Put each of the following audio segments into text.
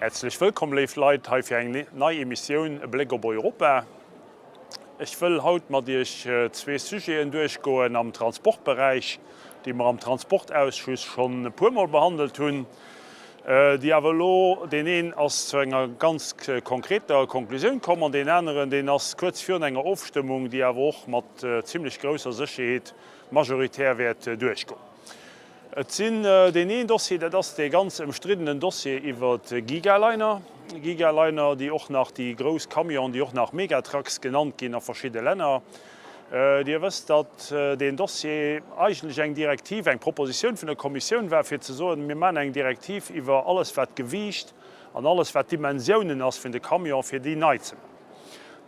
Häerzlech wëllkomm léif Leit hei fir eng nei Emissioun E Bléck op Europa. Ech wëll haut mat Iech zwee Sujeten duerchgoen am Transportberäich, déi mer am Transportausschuss schonn e puermol behandelt hunn, déi awer elo, deen een ass zu enger ganz konkreter Konklusioun komm an deen aneren, deen ass kuerz virun enger Ofstëmmung, déi awer och mat zimlech grousser Sécherheet majoritär wäert duerchgoen. Et sinn deen een Dossier, dat ass dee ganz ëmstriddenen Dossier iwwer d'Gigaliner. Gigaliner, déi och nach déi grouss Camionen, déi och nach Megatrucks genannt ginn a verschidde Länner. Dir wësst, datt deen Dossier eigentlech eng Direktiv, eng Propositioun vun der Kommissioun war, fir ze soen, mir maachen eng Direktiv iwwer alles, wat d'Gewiicht an alles, wat d'Dimensiounen ass vun de Camionen, fir déi nei ze maachen.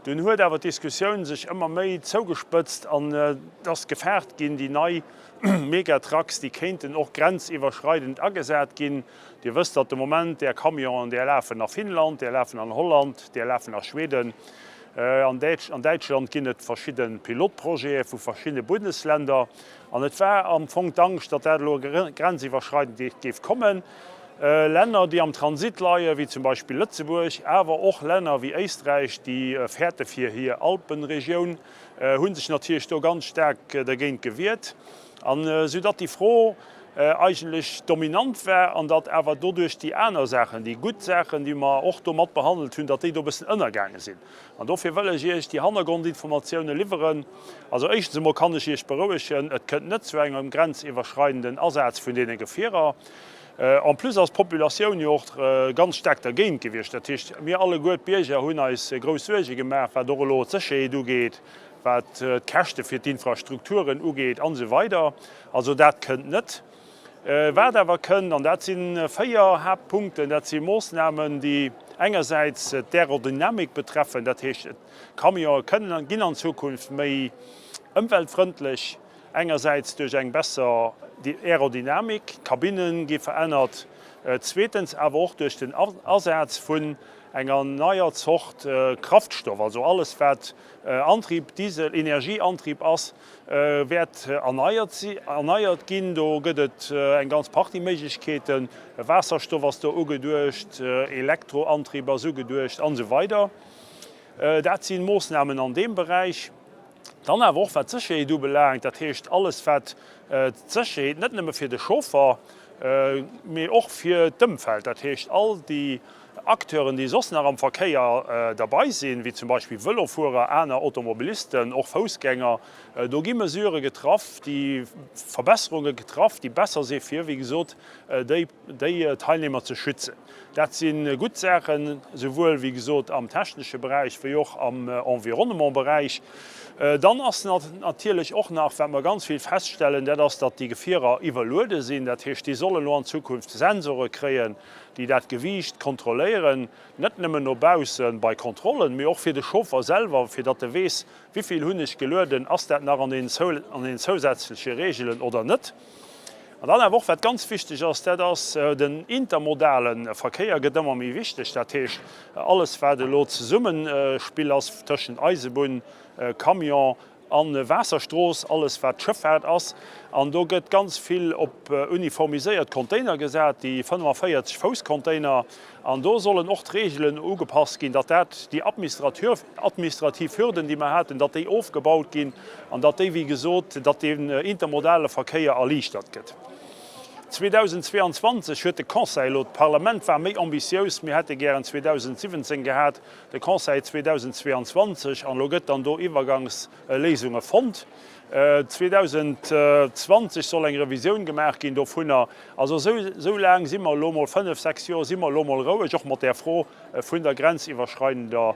Dunn huet awer d'Diskussioun sech ëmmer méi zougespëtzt an et ass gefaart ginn, déi nei Megatrucks, déi kéinten och grenziwwerschreidend agesat ginn. Dir wësst, datt de Moment där Camionen, där lafen a Finnland, där lafen an Holland, där lafen a Schweden. An Däitschland ginn et verschidde Pilotprojete vu verschiddene Bundesländer. An et war am Fong d'Angscht, datt dat elo grenziwwerschreidend géif kommen. Länner, déi am Transit leien, wéi zum Beispill Lëtzebuerg, awer och Länner wéi Éisträich, déi fäerte fir hir Alpenregioun, hu sech natierlech do ganz staark dergéint gewiert. An soudatt déi Fro eigentlech dominant war an datt awer doduerch déi aner Saachen, déi gutt Saachen, déi mer och do mat behandelt hunn, datt déi do e bëssen ënnergaange sinn. An dofir wëll ech Iech déi Hannergrondinformatioune liwweren. Also éischtens emol kann ech Iech berouegen, et kënnt net zu engem grenziwwerschreidenden Asaz vun deene Gefierer. En plus ass d'Populatioun jo och ganz staark dergéint gewiescht. Dat heescht, mir alleguer, d'Bierger, hunn eis grouss Suerge gemaach, wat och elo d'Sécherheet ugeet, wat d'Käschte fir d'Infrastrukturen ugeet an esou weider. Also dat kënnt net. Wat awer kënnt, an dat si 4 Haaptpunkten, dat si Moossnamen, déi engersäits d'Aerodynamik betreffen, dat heescht, d'Camionë kënnen, ginn an Zukunft méi ëmweltfrëndlech, engersäits duerch eng besser Aerodynamik, d'Kabinne gi verännert, zweetens awer och duerch den Asaz vun enger neier Zort Kraftstoff, also alles wat Antrieb, Diesel, Energieantrieb ass, wäert erneiert ginn. Do gëtt et eng ganz Partie Méiglechkeeten. Waasserstoff ass do ugeduecht, Elektroantrieb ass ugeduecht an esou weider. Dat si Moossnamen an deem Beräich. Dann awer och wat d'Sécherheet ubelaangt, dat heescht alles wat d'Sécherheet net nëmme fir de Chauffer, mee och fir d'Ëmfeld, dat heescht all déi Acteuren, déi soss nach am Verkéier derbei sinn, wéi zum Beispill Vëlofuerer, aner Automobilisten, och Foussgänger, do gi Mesurë getraff, déi Verbesserunge getraff, déi besser si fir, wéi gesot, déi Teilnehmer ze schützen. Dat si gutt Saachen, souwuel, wéi gesot, am technesche Beräich wéi och am Environnementberäich. Dann ass natierlech och nach, wat mer ganz vill feststellen, dat ass, datt déi Gefierer iwwerluede sinn. Dat heescht, déi sollen elo an Zukunft Sensore kréien, déi dat Gewiicht kontrolléieren, net nëmmen no bausse bei Kontrollen, mee och fir de Chauffer selwer, fir datt e weess, Wivill hunn ech gelueden, ass dat nach an den zousätzleche Reegelen oder net? An dann awer och, wat ganz wichteg ass, dat ass den intermodale Verkéier gëtt ëmmer méi wichteg. Dat heescht, alles wat elo Zesummespill ass tëschent Eisebunn, Camion a Waasserstrooss, alles wat Schëffaart ass. An do gëtt ganz vill op uniformiséiert Container gesat, déi 45 Fouss Container. An do sollen och d'Reegelen ugepasst ginn, datt dat, déi administrativ Hürden, déi mer haten, datt déi ofgebaut ginn an datt déi, wéi gesot, datt deen intermodale Verkéier erliichtert gëtt. 2022 huet de Conseil elo, d'Parlament war méi ambitiös, mir hätte gären 2017 gehat, de Conseil 2022, an elo gëtt dann do Iwwergangsléisunge fonnt. 2020 soll eng Revisioun gemaach ginn dovunner. Also esou laang si mer elo mol, fënnef, sechs Joer si mer elo mol roueg, och mat där Fro vun der grenziwwerschreidender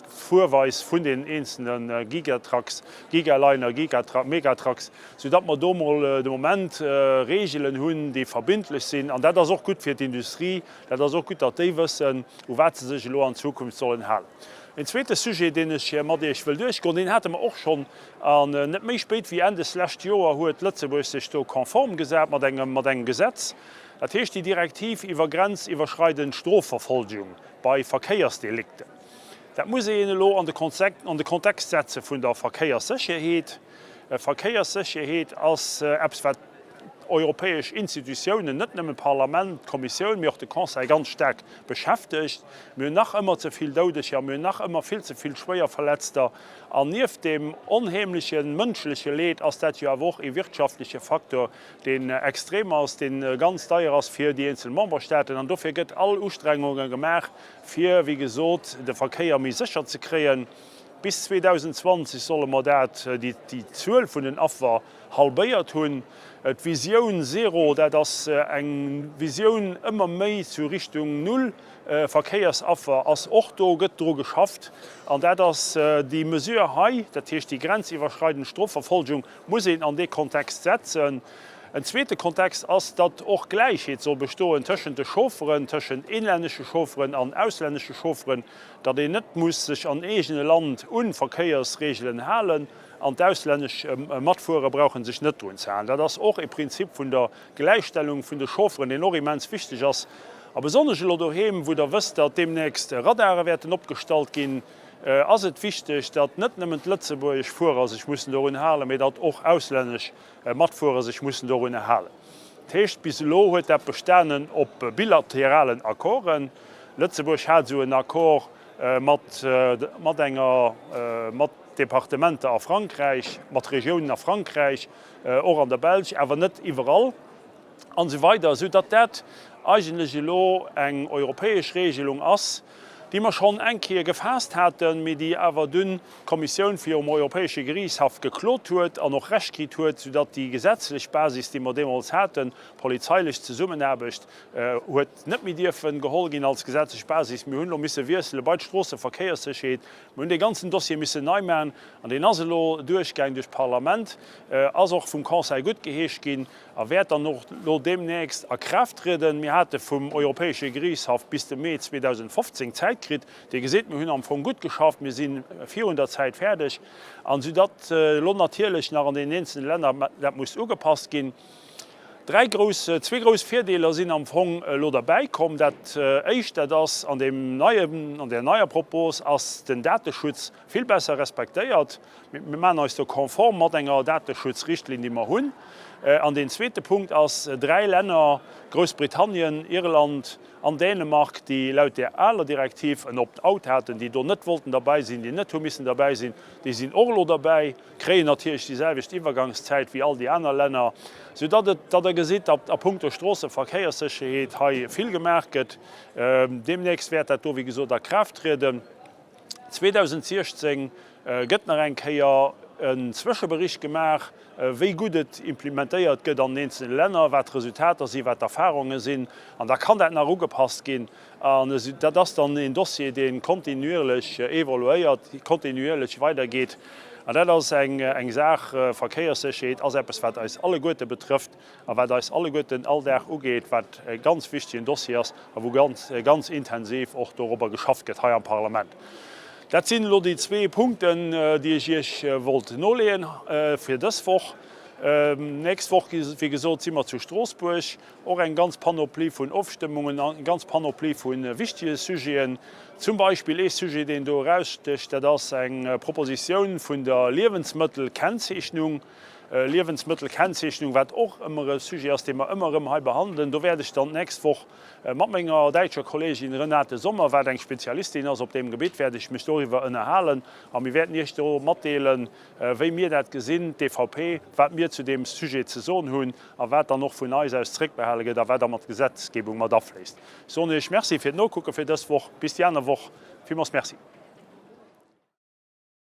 Fuerweis vun den eenzelne Gigatrucks, Gigaliner, Gigatruck, Megatrucks, soudatt mer do mol de Moment Reegelen hunn, déi verbindlech sinn. An dat ass och gutt fir d'Industrie, dat ass och gutt, datt déi wëssen, u wat se sech elo an Zukunft sollen halen. En zweete Sujet, deen ech mat Iech wëll duerchgoen, deen hate mer och schonn, an net méi spéit wéi Enn des lescht Joer huet Lëtzebuerg sech do konform gesat mat engem, mat engem Gesetz, dat heescht déi Direktiv iwwer grenziwwerschreidend Strofverfolgung bei Verkéiersdelikten. Dat muss een elo an de an de Kontext setze vun der Verkéierssécherheet. Verkéierssécherheet ass eppes, wat. d'europäesch Institutiounen, net nëmmen d'Parlament, d'Kommissioun, mee och de Conseil ganz staark beschäftegt. Mir hunn nach ëmmer ze vill Doudeger, mir hunn nach ëmmer vill ze vill Schwéierverletzter. An nieft deem onheemleche mënschleche Leed ass dat jo awer och ee wirtschaftleche Faktor, deen extrem ass, dee ganz deier ass fir déi eenzel Memberstaaten. An dofir gëtt all Ustrengunge gemaach, fir, wéi gesot, de Verkéier méi sécher ze kréien. Bis 2020 solle mer dat, déi Zuel vun den Affer halbéiert hunn. D'Visioun Zero, dat ass eng Visioun ëmmer méi zu Richtung Null Verkéiersaffer, ass och do, gëtt dru geschafft. An dat ass déi Mesure hei, dat heescht déi grenziwwerschreidend Strofverfolgung muss een an dee Kontext setzen. En zweete Kontext ass, datt och Gläichheet soll bestoen tëschent de Chaufferen, tëschent inlännesche Chaufferen an auslännesche Chaufferen. datt een net muss sech an eegene Land un Verkéiersreegelen halen an d'auslännesch Matfuerer brauche sech net drun ze halen. Dat ass och e Prinzip vun der Gläichstellung vun de Chaufferen, deen och immens wichteg ass. A besonnesch elo doheem, wou Der wësst, datt deemnächst Radare wäerten opgestallt ginn, ass et wichteg, datt net nëmmen d'lëtzebuergesch Fuerer sech mussen dorun halen, mee datt och auslännesch Matfuerer sech mussen dorunner halen. Dat heescht, bis elo huet dat bestanen op bilateralen Accorden. Lëtzebuerg hat esou en Accord mat, mat enger, mat Departementer a Frankräich, mat Regiounen a Frankräich, och an der Belsch, awer net iwwerall an esou weider, esou datt dat eigentlech elo eng europäesch Regelung ass, déi mer schonn eng Kéier gefaasst haten, mee déi awer dunn d'Kommissioun virum Europäesche Geriichtshaff geklot huet an och Recht kritt huet, soudatt déi gesetzlech Basis, déi mer deemools haten, polizeilech Zesummenaarbecht, huet net méi dierfe geholl ginn als gesetzlech Basis. Mir hunn elo misse wiessele bei d'Stroosseverkéierssécherheet. Mir hunn dee ganzen Dossier missen nei maachen an deen ass elo duerchgaang duerch d'Parlament, ass och vum Conseil guttgeheescht ginn. A wäert dann och elo deemnächst a Kraaft trieden. Mir hate vum Europäesche Geriichtshaff bis de Mee 2015 Zäit kritt. Dir gesitt, mir hunn am Fong gutt geschafft, mir si virun der Zäit fäerdeg. An soudatt elo natierlech nach an deenen eenzelne Länner dat muss ugepasst ginn. Dräi grouss, zwee grouss Virdeeler sinn am Fong elo derbäikomm. Dat éischt, dat ass an deem neien, an där neier Propos ass den Dateschutz vill besser respektéiert. Mir maachen eis do konform mat enger Dateschutzrichtlinn, déi mer hunn. An deen zweete Punkt ass, dräi Länner, Groussbritannien, Irland an Dänemark, déi laut där aler Direktiv en Opt-out haten, déi do net wollten derbäi sinn, déi net hu missen derbäi sinn, déi sinn och elo derbäi, kréien natierlech déi selwecht Iwwergangszäit wéi all déi aner Länner, soudatt et, datt Der gesitt, datt a puncto Stroosseverkéierssécherheet hei vill gemaach gëtt. Deemnächst wäert dat do, wéi gesot, a Kraaft trieden. 2016 gëtt nach eng Kéier en Zwëschebericht gemaach, wéi gutt et implementéiert gëtt an den eenzelne Länner, wat d'Resultater sinn, wat d'Erfahrunge sinn. An da kann dat nach ugepasst ginn. An dat ass dann een Dossier, dee kontinuierlech evoluéiert, kontinuierlech weidergeet. An dat ass eng Saach, Verkéierssécherheet ass eppes, wat eis alleguerte betrëfft. a wat eis alleguerten all Dag ugeet, wat e ganz wichtigen Dossier ass a wou ganz, ganz intensiv och dorobber geschafft gëtt hei am Parlament. Dat sinn elo déi zwee Punkten, déi ech Iech wollt noleeën fir dës Woch. Nächst Woch, wéi gesot, si mer zu Stroossbuerg. Och eng ganz Panoplie vun Ofstëmmungen an eng ganz Panoplie vu wichtige Sujeten. Zum Beispill ee Sujet, deen do erausstécht, dat ass eng Propositioun vun der Liewensmëttelkennzeechnung. Liewensmëttelkennzeechnung, wat och ëmmer e Sujet ass, dee mer ëmmer erëm hei behandelen. Do wäert ech dann d'nächst Woch mat menger däitscher Kolleegin Renate Sommer, wat eng Spezialistin ass op deem Gebitt, wäert ech mech doriwwer ënnerhalen a mir wäerten Iech do matdeelen, wéi mir dat gesinn, d'EVP, wat mir zu deem Sujet ze soen hunn a wat dann och vun eis aus zréckbehale gëtt a wat da mat d'Gesetzgebung mat afléisst. Ech soen Iech Merci fir d'Nokucke fir dës Woch. Bis déi aner Woch. Villmools Merci.